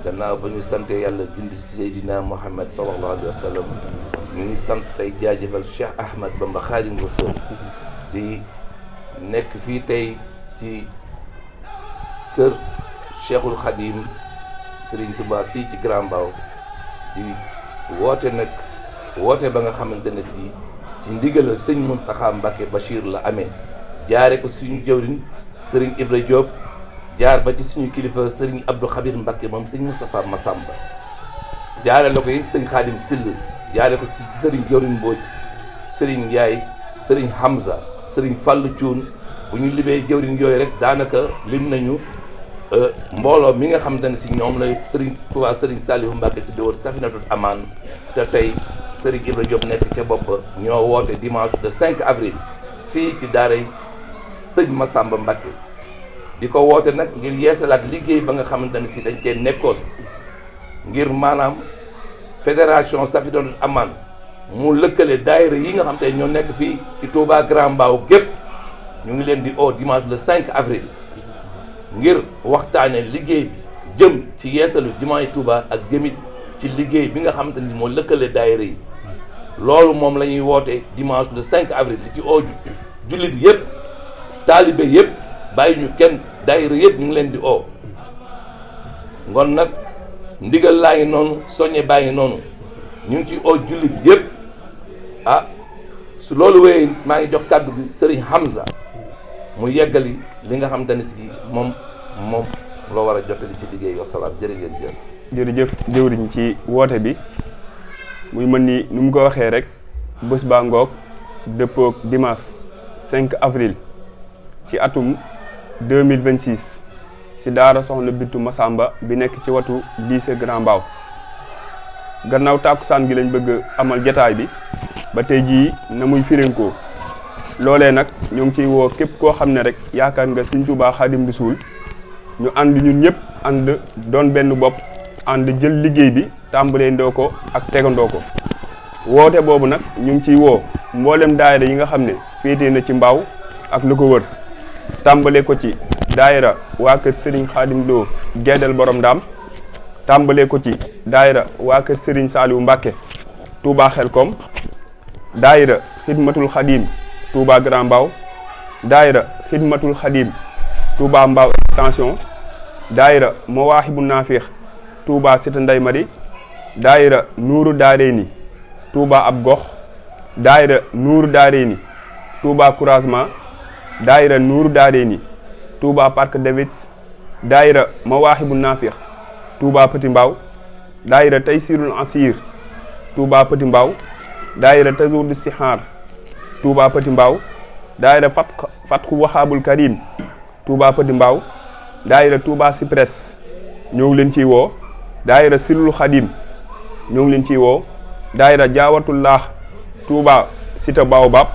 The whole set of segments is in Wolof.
gannaaw ba ñu sante yàlla julli ci Seydina Muhammad sallallahu alayhi wa sallam ñu ngi sant tey jaajëfal Cheikh Ahmad Bamba Xaadimu Rasuul di nekk fii tey ci kër Cheikhul Khadim Serigne Touba fii ci Grand Mbao di woote nag woote ba nga xamante ne si ci ndigal sëñ Mountakha Mbacké Bachir la amee jaare ko suñu jëwriñ Serigne Ibra Diop jaar ba ci suñu kilifa Serigne Abdou Khabir Mbacké moom sëñ Moustapha Massamba jaare la koy sëñ Khadim Sill jaare ko ci Serigne Jawrin Mbodj Serigne Ndiaye Serigne Hamza Serigne Fallou Thioune bu ñu libee jëwriñ yooyu rek daanaka lim nañu mbooloo mi nga xamante ne si ñoom la Serigne Touba Serigne Saliou Mbacké ci déwoon Safinatul Aman te tey Serigne Ibra Diop nekk ca bopp ñoo woote dimanche le 5 avril fii ci daaray sëñ Massamba Mbacké di ko woote nag ngir yeesalaat liggéey ba nga xamante ne si dañ cee nekkoon ngir maanaam fédération Safinatul Aman mu lëkkale daayira yi nga xam te ñoo nekk fii ci Touba Grand Mbao gépp ñu ngi leen di oo dimanche le 5 avril ngir waxtaane liggéey bi jëm ci yeesalu jumaay Touba ak jëmit ci liggéey bi nga xamante ni moo lëkkale daayira yi loolu moom la ñuy woote dimanche le 5 avril di ci oo jullit yëpp taalibe yëpp bàyyi ñu kenn daayira yëpp ñu ngi leen di oo ngon nag ndigal laa ngi noonu soññe baa ngi noonu ñu ngi ci oo jullit yëpp ah su loolu wéyee maa ngi jox kàddu bi Serigne Hamza mu yeggali li nga xamante ne si moom loo war a jottali ci liggéey wasalaam jërë ngeen jëf. jërëjëf jëwriñ ci woote bi muy mën ni nu mu ko waxee rek bés baa ngoog dëppook dimanche 5 avril ci atum 2026 ci daara soxna Bintu Massamba bi nekk ci watu lycée Grand Mbao gannaaw tàkkusaan gi lañ bëgg amal jataay bi ba tey jii na muy firinkoo loolee nag ñoo ngi ciy woo képp koo xam ne rek yaakaar nga Sëñ Tuubaa Xaadim Rasuul ñu ànd ñun ñëpp ànd doon benn bopp ànd jël liggéey bi tàmbalee ndoo ko ak tegandoo ko woote boobu nag ñu ngi ciy woo mboolem daayira yi nga xam ne féetee na ci Mbao ak lu ko wër tàmbalee ko ci daayira waa kër Serigne Khadim Lo Geedal Borom Ndaam tàmbalee ko ci daayira waa kër Serigne Saliou Mbacké Touba Xelkom daayira Xidmatul Khadim Touba Grand Mbao daayira Xidmatul Khadim Touba Mbao extension daayira Mawaahibu Naafiix Touba Cité Ndey Mari daayira Nuuru Daarayni Touba ab gox daayira Nuuru Daarayni Touba Couragement daayira Nuuru Daarayni Touba Parc Davids daayira Mawaahibu Naafiq Touba Petit Mbao daayira Taysirul Asir Touba Petit Mbao daayira Tazawudu Sixaar Touba Petit Mbao daayira Fatxu Wahabul Karim Touba Petit Mbao daayira Touba Cyprès ñoo ngi leen ciy woo daayira Silul Xadim ñoo ngi leen ciy woo daayira Jaawatullah Touba Cité Baobab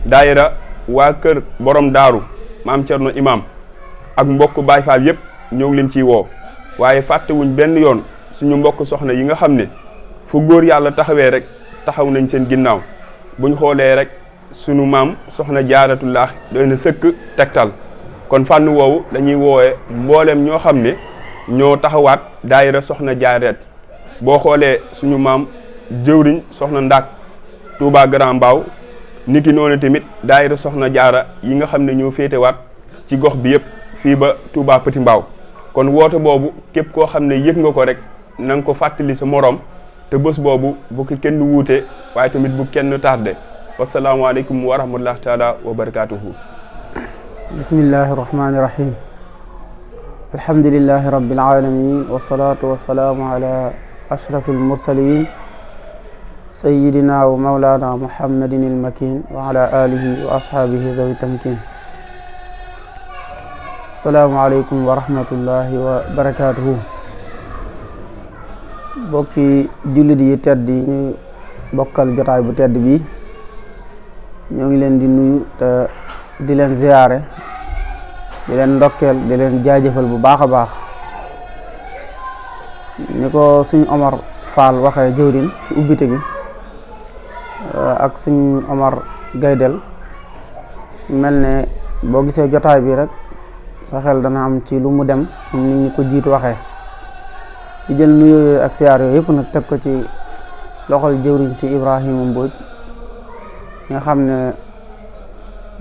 daayira waa kër borom daaru maam Cerno imam ak mbokk Baay Faal yëpp ñoo ngi leen ciy woo waaye fàttewuñ benn yoon suñu mbokk soxna yi nga xam ne fu góor yàlla taxawee rek taxaw nañ seen ginnaaw buñ xoolee rek suñu maam soxna Jaaratullah doy na sëkk tegtal kon fànn woowu dañuy woowee mbooleem ñoo xam ne ñoo taxawaat daayira soxna Jaareet boo xoolee suñu maam jëwriñ soxna Ndak Touba Grand Mbao niki noonu tamit daayira soxna Jaara yi nga xam ne ñoo féetewaat ci gox bi yëpp fii ba Touba Petit Mbao kon woote boobu képp koo xam ne yëg nga ko rek na nga ko fàttali sa morom te bés boobu bu ko kenn wuute waaye tamit bu kenn tardé wasalaamaaleykum wa rahmatullahi taala wa barakatuhu bismillahi rahmani rahim alhamdulillahi rabbil alamin wassalatu wassalamu ala ashrafil mursalin sayyidina wa mawlana muhammadin al-makin wa ala alihi wa ashabihi dhawi tamkin assalamu alaykum wa rahmatullahi wa barakatuhu bokki jullit yi tedd yi ñu bokkal jotaay bu tedd bi ñoo ngi leen di nuyu te di leen ziyaare di leen ndokkeel di leen jaajëfal bu baax a baax ni ko suñ Omar Fall waxee jëwriñ ci ubbite gi ak suñ Omar Gaydel mel ne boo gisee jotaay bi rek sa xel dana am ci lu mu dem nit ñi ko jiitu waxee di jël nuyoo ak siyaar yooyu yëpp nag teg ko ci loxol jëwriñ si Ibrahima Mbodj nga xam ne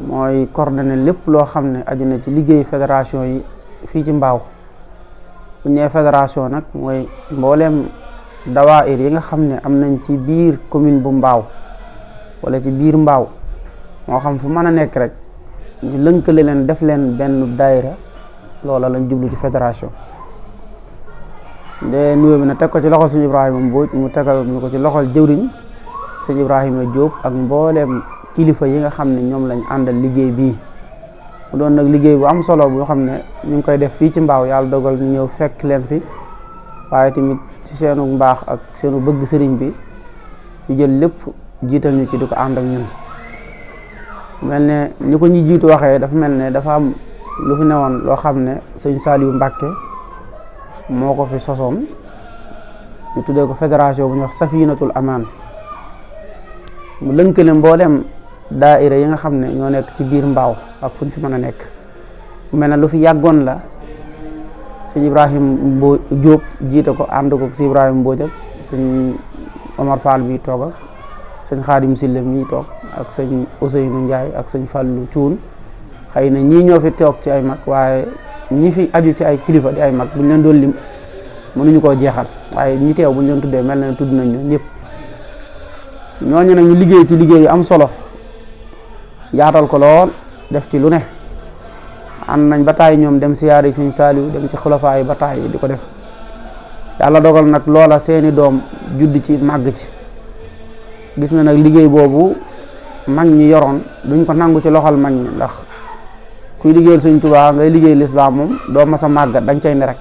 mooy coordonné lépp loo xam ne aju na ci liggéey fédération yi fii ci Mbao bu ñu nee fédération nag mooy mbooleem dawaayir yi nga xam ne am nañ ci biir commune bu Mbao wala ci biir Mbao moo xam fu mën a nekk rek ñu lënkale leen def leen benn daayira loola lañ jublu ci fédération de nuyoo bi na teg ko ci loxol sëñ Ibrahima Mbodj mu tegal ñu ko ci loxol jëwriñ sëñ Ibrahima Diop ak mbooleem kilifa yi nga xam ne ñoom lañ àndal liggéey bii mu doon nag liggéey bu am solo boo xam ne ñu ngi koy def fii ci Mbao yàlla dogal ñu ñëw fekk leen fi waaye tamit ci seenu mbaax ak seenu bëgg sëriñ bi ñu jël lépp jiital ñu ci di ko ànd ak ñun mel ne ni ko ñi jiitu waxee dafa mel ne dafa am lu fi newoon loo xam ne sëñ Saliou Mbacke moo ko fi sosoon ñu tuddee ko fédération bu ñuy wax Safinatul Aman mu lënkale mboolem daaira yi nga xam ne ñoo nekk ci biir Mbao ak fu ñu fi mën a nekk mu mel ne lu fi yàggoon la sëñ Ibrahima Diop jiite ko ànd ko si Ibrahima Mbodj ak sëñ Omar Fall mi toog ak sëñ Xaadim Sille mi toog ak sëñ Ousseynou Ndiaye ak sëñ Fallou Thioune xëy na ñii ñoo fi toog ci ay mag waaye ñi fi aju ci ay kilifa di ay mag buñ leen doon lim mënuñu koo jeexal waaye ñi teew buñ leen tuddee mel na tudd nañ ñoo ñëpp ñooñu nag ñu liggéey ci liggéey yu am solo yaatal ko lool def ci lu ne ànd nañ ba taay ñoom dem siyaare sëñ Saliou dem ci xulafaa yi ba taay di ko def yàlla dogal nag loola seeni doom judd ci màgg ci gis na nag liggéey boobu mag ñi yoroon duñ ko nangu ci loxol mag ñi ndax kuy liggéeyal sëñ Tuubaa ngay liggéey lislaam moom doo mas a màggat dañ cay ne rek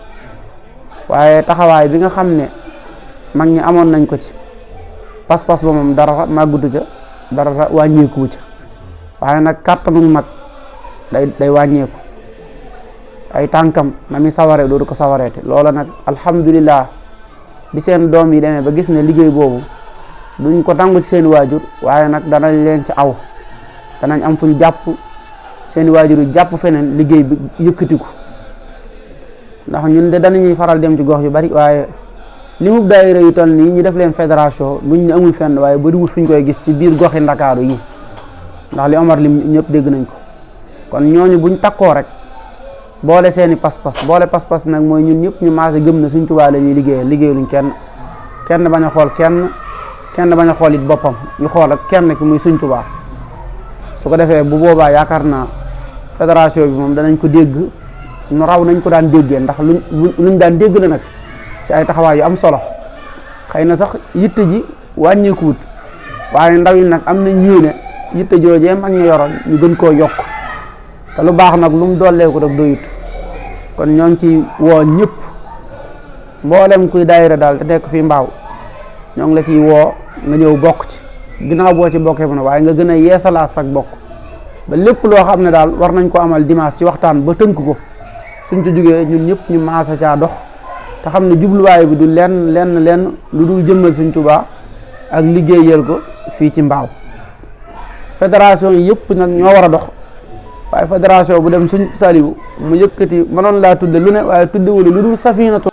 waaye taxawaay bi nga xam ne mag ñi amoon nañ ko ci pas-pas ba moom dara màggutu ca dara wàññeeku ca waaye nag kàttanu mag day wàññeeku ay tànkam na mi sawaree dootu ko sawareete loola nag alhamdulillah bi seen doom yi demee ba gis ne liggéey boobu duñ ko nangu ci seen waajur waaye nag danañ leen ci aw danañ am fuñ jàpp seen waajur yu jàpp feneen liggéey bi yëkkatiku ndax ñun de danañuy faral dem ci gox yu bari waaye li mu daayira yu toll nii ñu def leen fédération luñ ne amul fenn waaye bariwul fuñ koy gis ci biir goxi Ndakaaru yi ndax li Omar lim ñëpp dégg nañ ko kon ñooñu buñ takkoo rek boole seeni pas-pas boole pas-pas nag mooy ñun ñëpp ñu maase gëm na Sëñ Tuubaa la ñuy liggéeyal liggéeyaluñ kenn bañ a xool kenn kenn bañ a xool it boppam ñu xool ak kenn ki muy Sëñ Tuubaa su ko defee bu boobaa yaakaar naa fédération bi moom danañ ko dégg nu raw nañ ko daan déggee ndax luñ daan dégg la nag ci ay taxawaay yu am solo xëy na sax yitte ji wàññeekuwut waaye ndaw yi nag am nañ yéene yitte joojee mag ñu yoroon ñu gën koo yokk te lu baax nag lu mu dolleeku rek doyut kon ñoo ngi ci woo ñëpp mboolem kuy daayira daal te nekk fii Mbaaw ñoo ngi la ciy woo nga ñëw bokk ci ginnaaw boo ci bokkee mën a waaye nga gën a yeesalaat sag bokk ba lépp loo xam ne daal war nañ ko amal dimanche ci waxtaan ba tënk ko suñ ci jógee ñun ñëpp ñu maasa caa dox te xam ne jubluwaay bi du lenn lu dul jëmmal Sëñ Tuubaa ak liggéeyal ko fii ci Mbaaw fédération yi yëpp nag ñoo war a dox waaye fédération bu dem Sëñ Saliou mu yëkkati mënoon laa tudde lu ne waaye tudde wala lu dul Safinatu